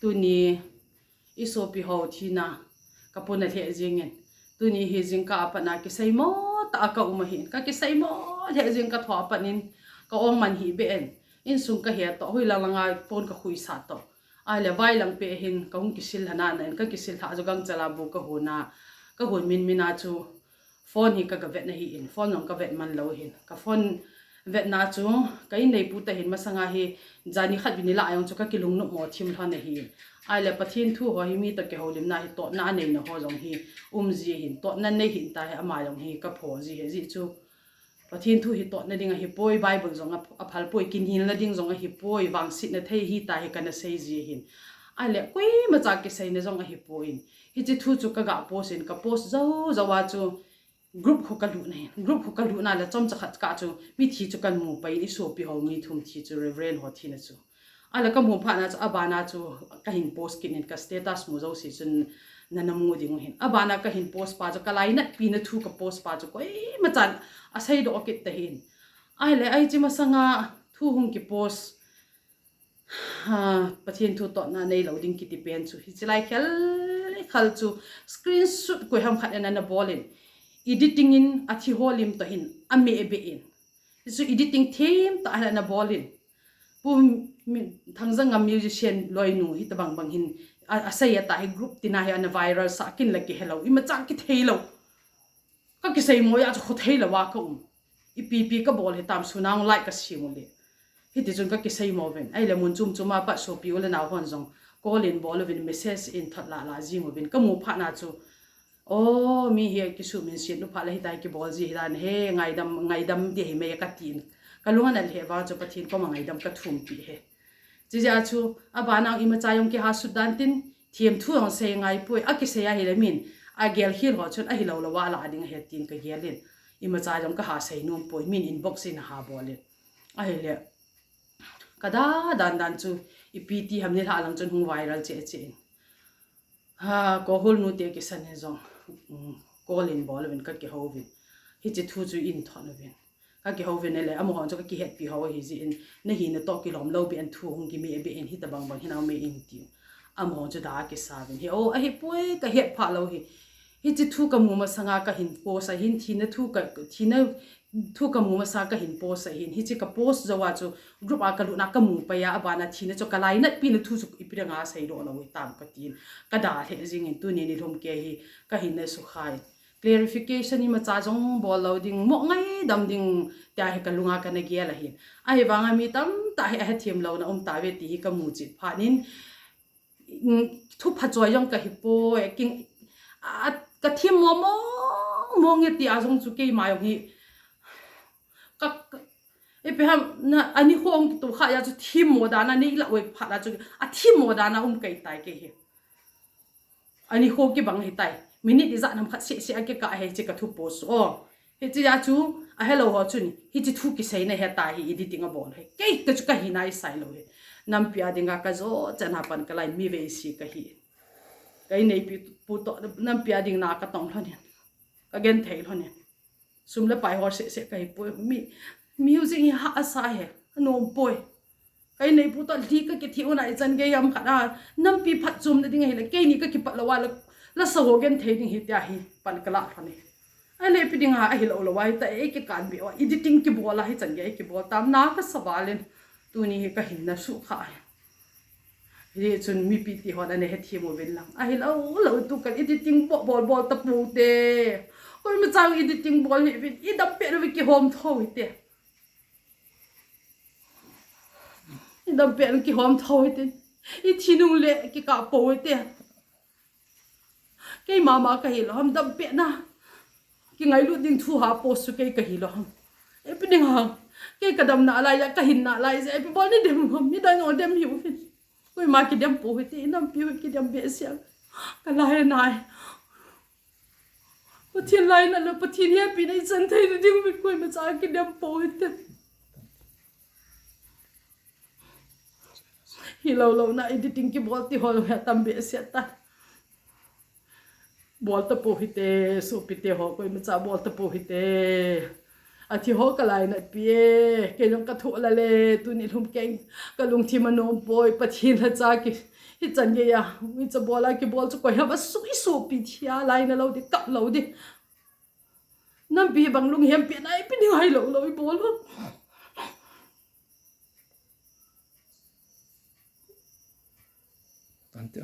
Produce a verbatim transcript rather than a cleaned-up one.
Tuni isopi ho thina kapona lheh jingin, tuni hi jingkah a pat na kiseimo tah a kaum ahin, kakiseimo lheh jing, kathou a pat in ka-ong man hih beh in, insung kahe toh, hoilang langa phone kakhuisah toh. Ahile vailang peh hin kahung kisil lhana in, kakisil lhah chu gangchal a bu kahon a, kahon minmin a chu phone hi kagavet na ahin, phone jong kavet man lou ahin. Ka phone vetna chu ka inneipu tah hin, masanga hi jani khat vei ni lah a jong chu kakilungnop mo thim lhon ahin. Ahile Pathen thu ho hi mi toh kihoulimna hi totna aneina ho jong hi um ji ahin, totna nei hih in tahi, ama jong hi kapho ji ahi. Ajeh chu Pathen thu hi totna ding ahipoi, Bible jong a, aphalpoi, kinelna ding jong ahipoi, vangsetna thei ahi tahi kana sei ji ahin. Ahile koimacha kiseina jong ahipoi. Hiche thu chu kaga post in, ka post jou jou a chu group khu kalutna ahin. Group khu kalutna le chomcha khat kah chu mithi chu kamu pai in, isopi ho mi thum thi chu, Reverend ho thina chu. Ahile kamu phatna chu, abana chu kahin post kit in, ka status mu jouse chun nana mu ding u ahin. Abana kahin post pa chu, kalainatpi na thu ka post pa chu koimachan aseidoh kit tahin. Ahile hiche masanga thu hung kipost, ha, Pathen thu totna neilou ding kiti pen chu, hiche lai khel khel chu screenshot koiham khat in ana bol in, editing in athi ho lim toh hin ameh beh in. Hichu editing themtah in ana bol in, Pu Mi-, Thangjangam musician loinu hitobang bang hin a, asei a tahi, group tina hi ana viral sah kin la kihelou, imacha kitheilou. Kakiseimo a chu khotheilou a kaum. Ipi ipi kabol hitam, sunang like kasem u le. Hitichun kakiseimo uvin. Ahile mun chom chom a pat sopi u le nao hon jong call in bol uvin, message in thot lah lah jing uvin. Kamu phatna chu, o, mi hi kisuhminset u phat le hitia kibol ji hidan ahi, ngaidam, ngaidam ding ahi mai katin. Kalung ana lheh vang chu Pathen koma ngaidam kathumpi ahi. Chujeh a chu abana imacha jong kiha sut dan tin, themthu jong sei ngaipoi, akisei ahile min agel khel ho chun ahilou lou a alah ding ahi tin kagel in, imacha jong kaha sei nompoi, min inbox in aha bol in. Ahile kada dan dan chu ipi ti ham, nilhah lang chun hung viral cheh cheh in. Ha, Kohol nute kisan in jong, um, call in bol uvin kakihouvin. Hiche thu chu in thot uvin. Kakihouvin ahile, amahon chu kakihetpi ho ahi jeh in, nahina toh kilom lou beh in thu hung kimeh beh in, hitobang bang hin aum e in tin. Amahon chu da kisa uvin. Hi, o, ahipoi, kahet phalou hi. Hiche thu kamu masanga kahin post ahin, thina thu ka, thina thu kamu masa kahin post ahin. Hiche ka post jou a chu group a kalutna kamu pai a, abana thina chu kalainatpi na thu chu ipi dinga seidoh lou hitam katin. Kada lheh jing in, tuni nilhum kei hi kahin na sukha in. Clarification imacha jong bol lou ding, mo ngaidam ding tia hi kalunga kana gel ahin. Ahivanga mi tamtah hi ahethem louna um tauve ti hi kamu chet phat in, um, thu phachoi jong kahipoi, king, a, kathemmo mong mong e tia jong chu keima jong hi. Ka, ka, ipi ham, na, ani hong kitoh kha a chu themmo dan a nei lah uve phat a chu, athemmo dan a um kei tai kei hi. Ani kho kibang hitai. Minute ijat ham khat seh seh a kikah hi, hiche kathu post u. Hiche a chu, ahelou ho chun, hiche thu kiseina heta hi editing abol hi. Kei ka chu kahina isei lou hi. Nampi a dinga kajo chan a pan kalai mi veise kahi. Ka inneipi pu toh nampi a ding na katong lhon in. Kagenthei lhon in. Sum le pai hol seh seh kahipoi. Mi, music hi hahsa hi. Anompoi. Ka inneipu toh lhi kakithe u na ichan gei ham khat a, nampi phatchomna ding ahile, keini kakipat lou a la, lasa ho genthei ding ahi tia hi pan kalah lhon e. Ahile ipi dinga ahilou lou a hita, ei kikan beh uva, editing kibol a hichan gei kibol tam, na kasa val in, tuni hi kahin na sukha e. Hichun mipi ti hon ana hethem uvin lang. Ahilou lou tu kan editing bol, bol, bol tapou te. Koimachan editing bol hih uvin, idam pet uva kihom tho hite. Idam pet kihom tho hite. Ithi nung le kikah pou hite. Kei mama kahilou ham, dam pet na. Kingailut ding thu ha post chu kei kahilou ham. Ipi ding ham. Kei kadam nalai a, kahin nalai jeh a, ipi bol nidem ham, midang jong dem hiuvin. Koima kidem pou hite, inampiu kidem behseh a. Kalai nai. Pathen lainat le Pathen hepina ichan thei ding uvin, koimacha kidem pou hite. Hilou lou na editing kibol ti ho atam behseh tai. Bol tapou hite, sopite ho, koimacha bol tapou hite. Athi ho kalainatpi e, kei jong kathoh lal e, tuni lhum kei kalungthim anom poi, Pathen lhacha ki, Hichan geiya, mi cha bola kibol chu koi ham a sui supi thia lai na lo di, kap lo di. Nampi hi bang lunghem pi nai pi ni hai lo lo i bol ho. Tante.